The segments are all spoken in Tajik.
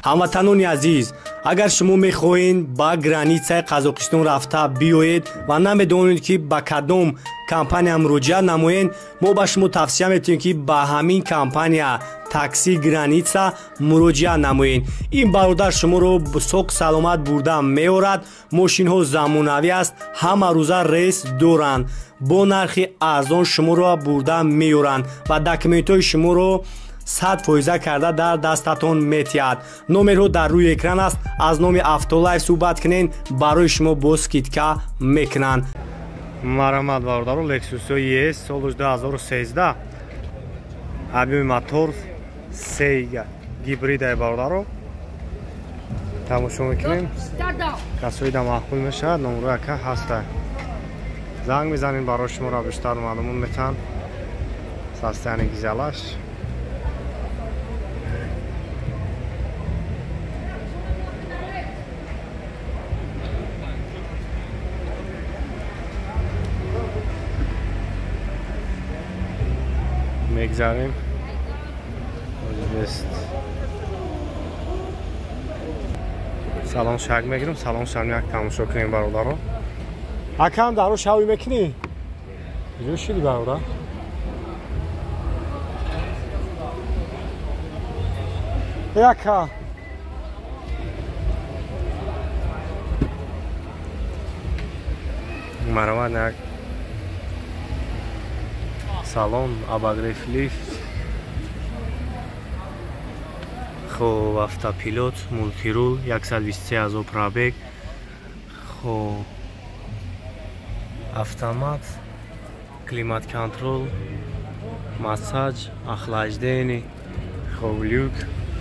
Ҳамватанони азиз, агар шумо мехоҳед ба границаи Қазоқистон рафта биёед ва намедонед, ки ба кадом компания муроҷиат намоед, мо ба шумо тавсия метиҳем, ки ба ҳамин компания Такси Граница муроҷиат намоед. Ин бародар шуморо соқ саломат бурда меорад. Мошинҳо замонавӣ аст, ҳама рӯза рейс доранд, бо нархи арзон шуморо бурда меоранд ва документҳои шуморо 100% карда дар дастатон метиҳад. Номерҳо дар рӯи экран аст. Аз номи Автолайф суҳбат кунед, барои шумо бо скидка мекунанд. Марҳамат, бародаро, Lexus ES соли 2013, объёми мотор 3 гибридаи, бародаро, тамошо мекунем. Касоида маъқул мешавад, номрои ака ҳаста, занг мезанем, барои шуморо бештар маълумот метаҳанд. Состояние гизалаш. Мегзарем. Салон шак мегирам, салон шак як тамошо кунем, бародаро. Акам, даро шавӣ мекунӣ? Куҷо шиди, бародар? Ака, марҳамат, як салон, обогрев, лифт, хоб, автопилот, мультирул, 123 ҳазор пробег, хоб, автомат, климат контрол, массаж, охлаждение, хоб, люк,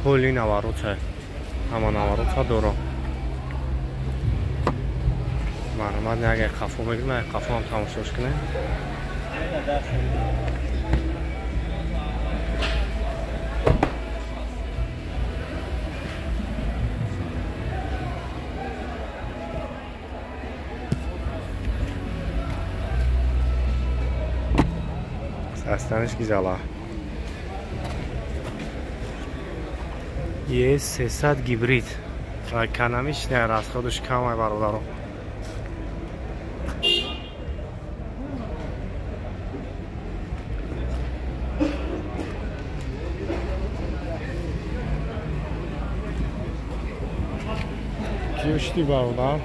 полный наворота, ҳама наворота дора. Марҳамат, як қафо мегирем, як қафо ҳам тамошош кунем. Состояниш гизала. ES 300 гибрид. Экономичный, расходаш камай, бародаро. Киошти, бародар?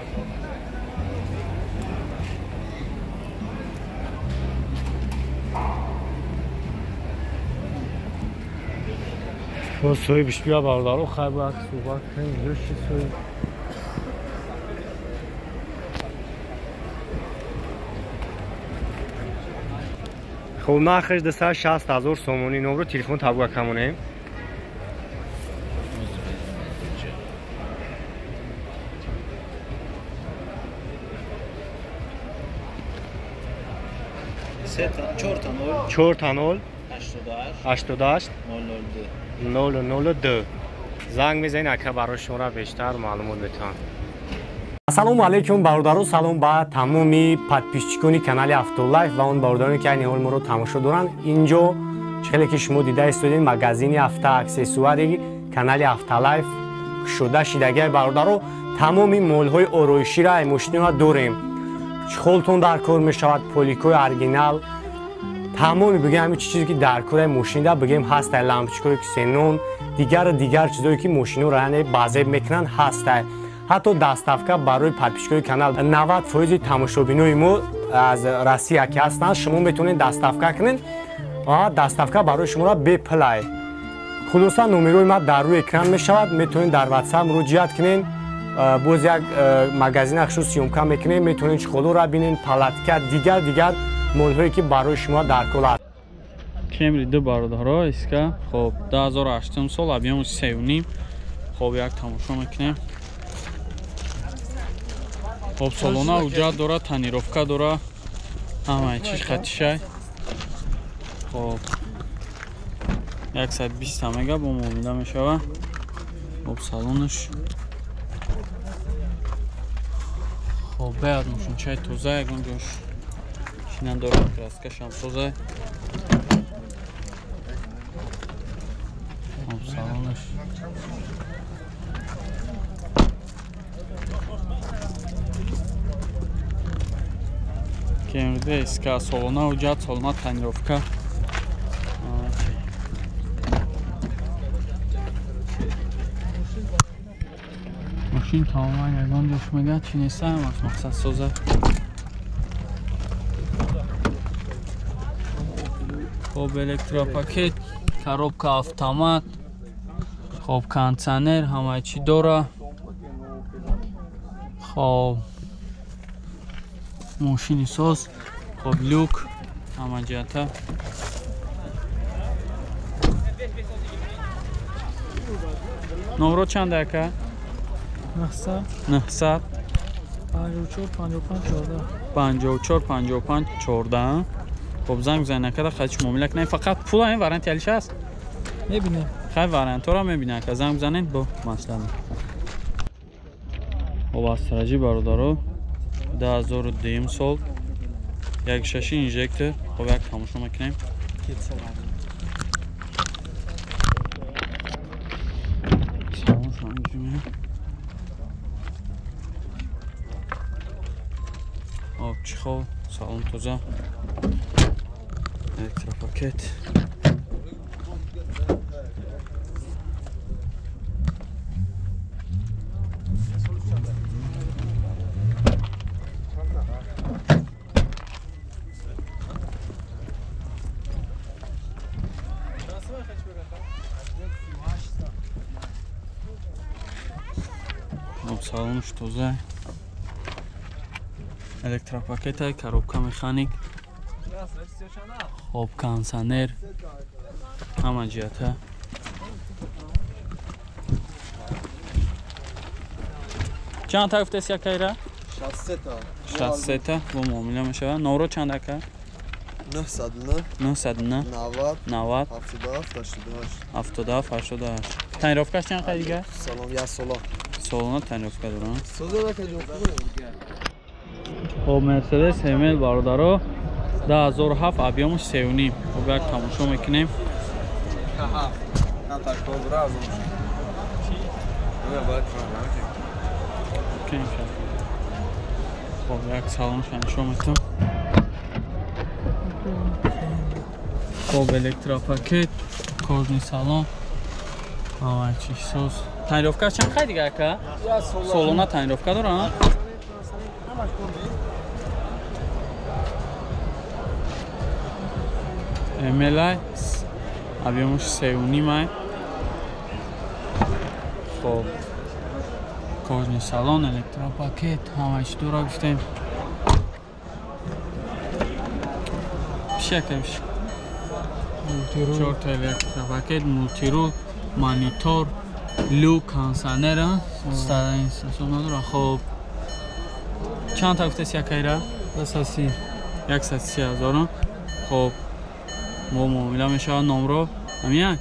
Соҳибш бия, бародаро, хай бояд суҳбат кунем. Ҷоши соҳиб? Хуб, нархаш 260 000 сомонӣ. Номро телефон табуга камонем. Чорта нол 88 002 занг мезанед, ака барои шуморо бештар маълумот метавон. Ассалому алайкум, бародаро, салом ба тамоми подписчикони канали Автолайф ва он бародароне, ки айни ҳол моро тамошо доранд. Инҷо хеле ки шумо дида истодед, магазини автоаксессуари канали Автолайф кушода шидагиай, бародаро. Тамоми молҳои ороишира, мошинро дорем. Чехолтон дар кор мешавад, поликои оригинал, тамоми бигем ҳамин чизе ки дар кораи мошинда бигем ҳастай, лампочкаҳое ки ксенон, дигару дигар чизое ки мошинҳоро яъне базеб мекунанд ҳастай. Ҳатто доставка барои подписчикои канал, 90% тамошобинои мо аз Россия ки ҳастанд, шумо метавонед доставка кунед ва доставка барои шуморо бепулай. Хулоса, номерои ма дар рӯи экран мешавад, метавонед дар WhatsApp муроҷиат кунед. Боз як магазина хушу съёмка мекунем, метавонед чехолоро бинед, палатка, дигар дигар молҳое ки барои шумо дар кор аст. Кемри ду, бародаро, иска, хоб, 2008 сол, объёми 3,5. Хоб, як тамошо мекунем. Хоб, салона ҳуҷҷат дора, тонировка дора, ҳамаи чиш хатишай. Хоб, 120 мега бо муомила мешава. Хоб, салонаш, хоб, беяд мошинчаи тоза, ягон ҷош чӣ надора, краскашам тоза. Хоб, салонаш. Camry SK солона ҳуҷҷат, солона тонировка. Мошин тамоман ягон ҷош мега чи неста, ҳамаш мақсад соза. Хоб электропакет, коробка автомат, хоб кондиционер, ҳамаи чӣ дора. Хоб мошини соз, хоб люк, ҳама ҷиҳата. Номро чанд ака? 900 900 54 55 14 54 55 14. Хоб занг бизанед накарда хайч муомила кунед. Фақат пула ин варианти алиш аст? Мебинем. Хай вариантҳоро мебинем ака. Занг бизанед бо маслиҳат. Хоб астраҷи бародаро 2002 сол 1.6 инжектор. Хоб як тамошо мекунем. Салон мегирем. Хоб чихол, салон тоза. Электропакет. Хоб салонш тоза. Электропакет, коробка механик. Хоб кондиционер. Ҳама ҷиҳата. Чанд та гуфтест якайра? 63 та. 63 та бо муомила мешавад. Номро чанд ака? 909 909 90 90 77 88 77 88. Тонировкаш чанд қай дигар? Салом, як сола. Солона тонировка дорам. Соза ака ҷон. Хоб Мерседес ML бародаро 2007 объёмаш 3.5. Хоб як тамошо мекунем. Хоб як салонша нишон метам. Хоб электропакет, кожный салон. Ҳамаи чиз соз. Тонировкаш чанд қай дигар ака? Солона тонировка дорам? MLI объёмаш 3.5. Хоб кожный салон, электропакет, ҳамаи чӣ дора гуфтем. Пишака пиш. Чорта электропакет, мултирул, монитор, люк, кондиционер, надора. Хоб чанд та гуфтест якайра? 130. 130 ҳазор. Хоб мо муомила мешавад. Номро ҳамин як?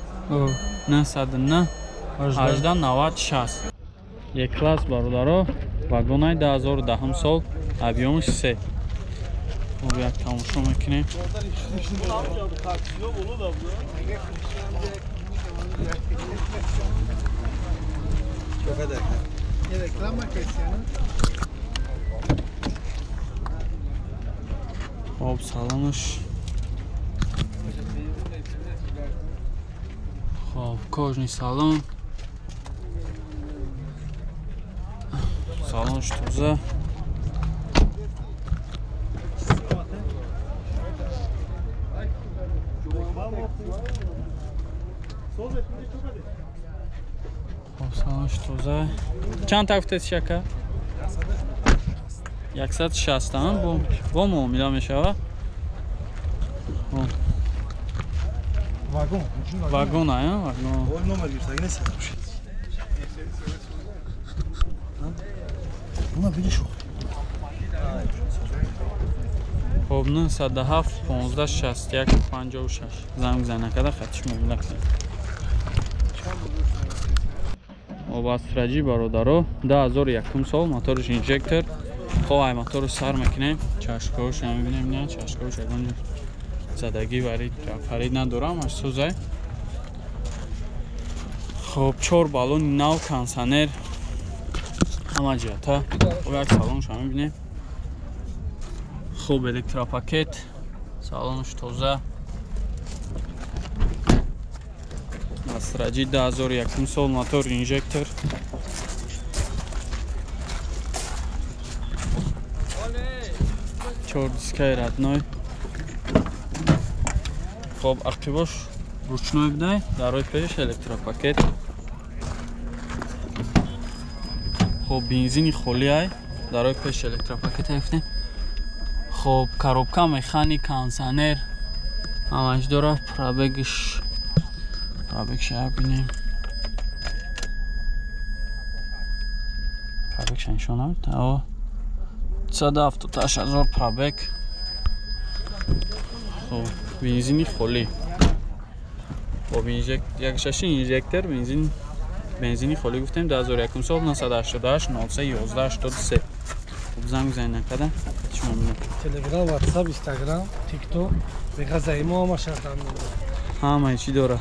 909 18 90 60. Як класс бародаро, вагонай 2010 сол, объёмаш 3. Хоб як тамошо мекунем. Хоб салонаш. Хоб кожный салон. Салонш тоза. Хоб салонш тоза. Чанд та гуфтед ака? 160 бо муомила мешавад. Вагон. Вагон, а? Вагон. Номер гирифтагӣ нест. Хоб 907 15 61 56 занг бизанед накарда хатиш муомила кунед. Хоб астраҷи бародаро 2001 сол, моторш инжектор. Хоб ай моторро сар мекунем. Чашкаҳош мебинем, на чашкаҳош ягон ҷо задагӣ варид фарид надорам, аш созай. Хоб 4 баллони нав, кондиционер, ҳама ҷиҳата. Хоб як салонша мебинем. Хуб, электропакет, салонаш тоза. Насраҷи 2001 сол, мотор инжектор. Чор дискаи родной. Хоб, ақибош ручной будай, дарои пеш электропакет. Хоб, бензини холӣ ай, дарои пеш электропакет гуфтем. Хоб, коробка механик, кондиционер ҳамаш дора. Пробегш бинем. Пробегша нишон намед. 178 000 пробег. Хоб, бензини холӣ. Хоб, якшаши инжектор, бензини холӣ гуфтем, 2001 сол, 988 03 11 83. Хоб, занг бизанед накарда. Шумо бинед. Телеграм, WhatsApp, Instagram, TikTok, беғазаи мо ҳама шартам. Ҳама чӣ дора.